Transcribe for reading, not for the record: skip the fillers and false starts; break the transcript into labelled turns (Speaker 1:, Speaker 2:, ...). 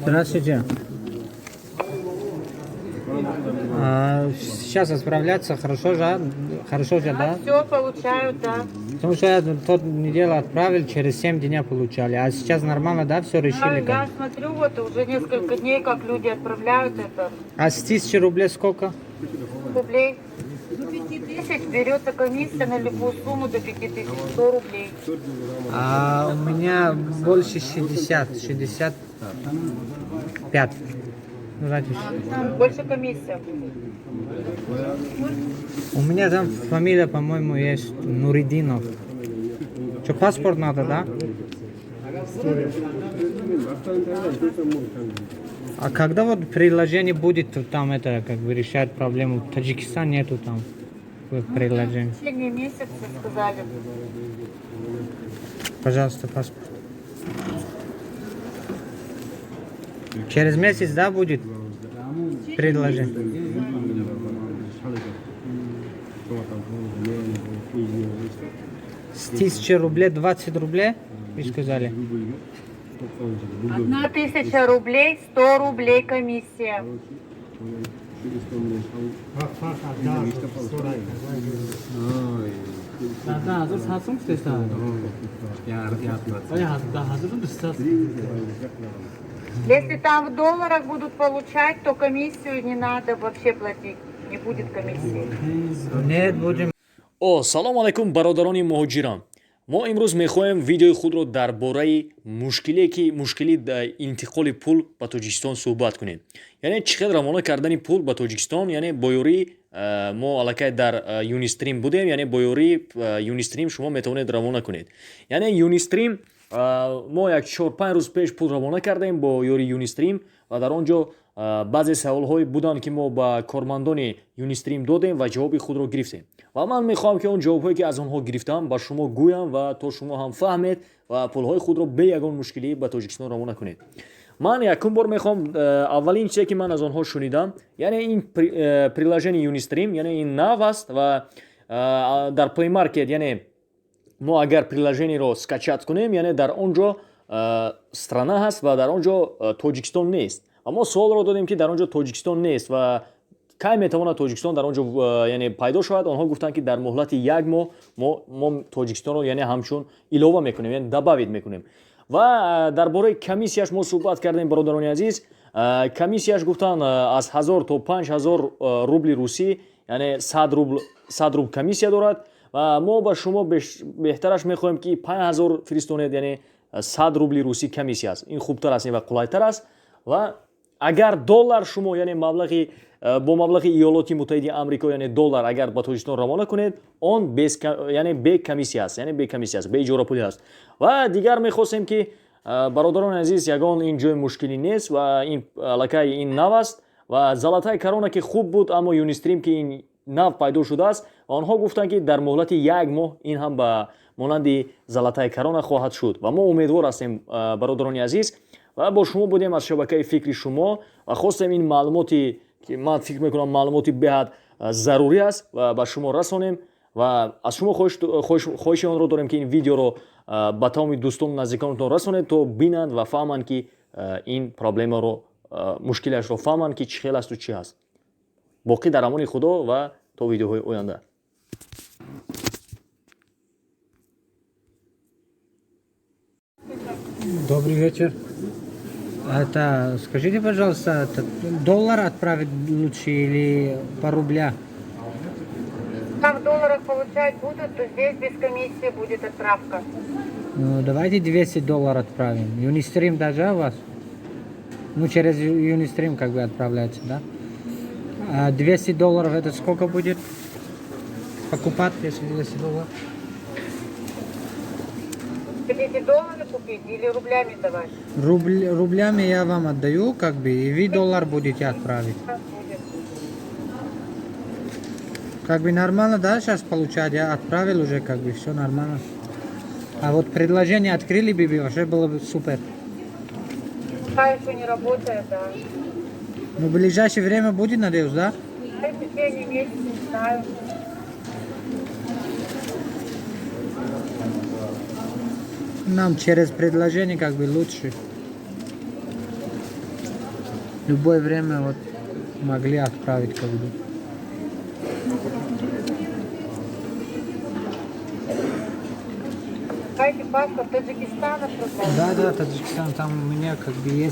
Speaker 1: Здравствуйте. Сейчас отправляться хорошо же, хорошо же, да?
Speaker 2: Все получают, да.
Speaker 1: Потому что я тот неделю отправил, через 7 дней получали. А сейчас нормально, да, все
Speaker 2: Да,
Speaker 1: решили?
Speaker 2: я
Speaker 1: Как?
Speaker 2: смотрю, вот уже несколько дней, как люди отправляют это.
Speaker 1: А с 1000 рублей сколько?
Speaker 2: Рублей. До 5000 берется комиссия на любую сумму до 5100 рублей.
Speaker 1: А у меня больше 60, 65. Ну, знаете,
Speaker 2: Там больше комиссия будет.
Speaker 1: у меня там фамилия, по-моему, есть Нуридинов. Что, паспорт надо, да? А когда вот приложение будет там это, как бы решать проблему? В Таджикистане нету там приложения.
Speaker 2: В течение месяца сказали.
Speaker 1: Пожалуйста, паспорт. Через месяц, да, будет предложение? С 1000 рублей 20 рублей, вы сказали?
Speaker 2: 1000 рублей, 100 рублей комиссия. Если там в долларах будут получать, то комиссию не надо вообще платить. Не будет комиссии.
Speaker 1: Нет, будем.
Speaker 3: О, салом алайкум, бародарони муҳоҷирон! Мо имрӯз мехоҳем видеои худро дар бораи мушкиле ки мушкили интиқоли пул ба Тоҷикистон суҳбат кунем, яъне чӣ хел равона кардани пул ба Тоҷикистон, яъне бо ёрии мо аллакай дар Юнистрим будем, яъне бо ёрии Юнистрим шумо метавонед равона кунед. Яъне Юнистрим мо як 4-5 рӯз пеш пул равона кардем бо ёрии Юнистрим ва дар он ҷо баъзе саволҳое буданд, ки мо ба кормандони Юнистрим додем ва ҷавоби худро гирифтем. Ва ман мехоҳам, ки он ҷавобҳое, ки аз онҳо гирифтам, ба шумо гӯям ва то шумо ҳам фаҳмед ва пулҳои худро бе ягон мушкилӣ ба Тоҷикистон равона кунед. Ман якум бор мехоҳам аввалин чизе, ки ман аз онҳо шунидам, яъне ин приложение Юнистрим, яъне ин нав аст ва дар Play Market, яъне мо агар приложениеро скачать кунем, яъне дар он ҷо страна ҳаст ва дар он ҷо Тоҷикистон нест. Ва мо суолро додем, ки дар он ҷо Тоҷикистон нест ва кай метавонад Тоҷикистон дар он ҷо яъне пайдо шавад. Онҳо гуфтанд, ки дар муҳлати як моҳ мо Тоҷикистонро, яъне ҳамчун илова мекунем, яъне добавить мекунем. Ва дар бораи комиссияш мо суҳбат кардем, бародарони азиз. Комиссияш гуфтанд, аз 1000 то 5000 рубли русӣ, яъне 100 рубл, 100 рубл комиссия дорад. Ва мо ба шумо беҳтараш мехоҳем, ки 5000 фиристонед, яъне 100 рубли русӣ комиссия аст, ин хубтар аст ва қулайтар аст. Ва агар доллар шумо, яъне маблағи бо маблағи Иёлоти Муттаҳиди Амрико, яъне доллар, агар ба Тоҷикистон равона кунед, он яъне бе комиссия аст, яъне бе комиссия аст, бе иҷорапулӣ аст. Ва дигар мехостем, ки бародарони азиз, ягон ин ҷои мушкилӣ нест ва ин аллакай ин нав аст. Ва Золотая Корона ки хуб буд, аммо Юнистрим, ки ин нав пайдо шудааст ва онҳо гуфтанд, ки дар муҳлати як моҳ ин ҳам ба монанди Золотая Корона хоҳад шуд. Ва мо умедвор ҳастем, бародарони азиз. Ва бо шумо будем аз шабакаи Фикри Шумо ва хостем ин маълумоти, ки ман фикр мекунам, маълумоти беҳад зарурӣ аст ва ба шумо расонем. Ва аз шумо хоҳиши онро дорем, ки ин видеоро ба тамоми дӯстону наздиконатон расонед, то бинанд ва фаҳманд, ки ин проблемаро, мушкилиашро фаҳманд, ки чӣ хел асту чӣ ҳаст. Боқӣ дар амони Худо ва то видеоҳои оянда.
Speaker 1: Добрый вечер. Это, скажите, пожалуйста, это доллар отправить лучше или по рубля?
Speaker 2: Там в долларах получать будут, то здесь без комиссии будет отправка.
Speaker 1: Ну, давайте 200 долларов отправим. Юнистрим даже у вас? Ну, через Юнистрим как бы отправляется, да? А 200 долларов это сколько будет покупать, если 200 долларов?
Speaker 2: Хотите доллары купить или рублями давать?
Speaker 1: Рублями я вам отдаю, как бы, и вы доллар будете отправить.
Speaker 2: Как будет?
Speaker 1: Как бы нормально, да, сейчас получать? Я отправил уже, как бы, все нормально. А вот предложение открыли бы, вообще было бы супер.
Speaker 2: Пока еще не работает, да.
Speaker 1: Ну, в ближайшее время будет, надеюсь, да?
Speaker 2: В течение месяца, не знаю.
Speaker 1: Нам через предложение как бы лучше. Любое время вот могли отправить как бы.
Speaker 2: Давайте паспорт Таджикистана просто.
Speaker 1: Да, Таджикистан, там у меня как бы есть.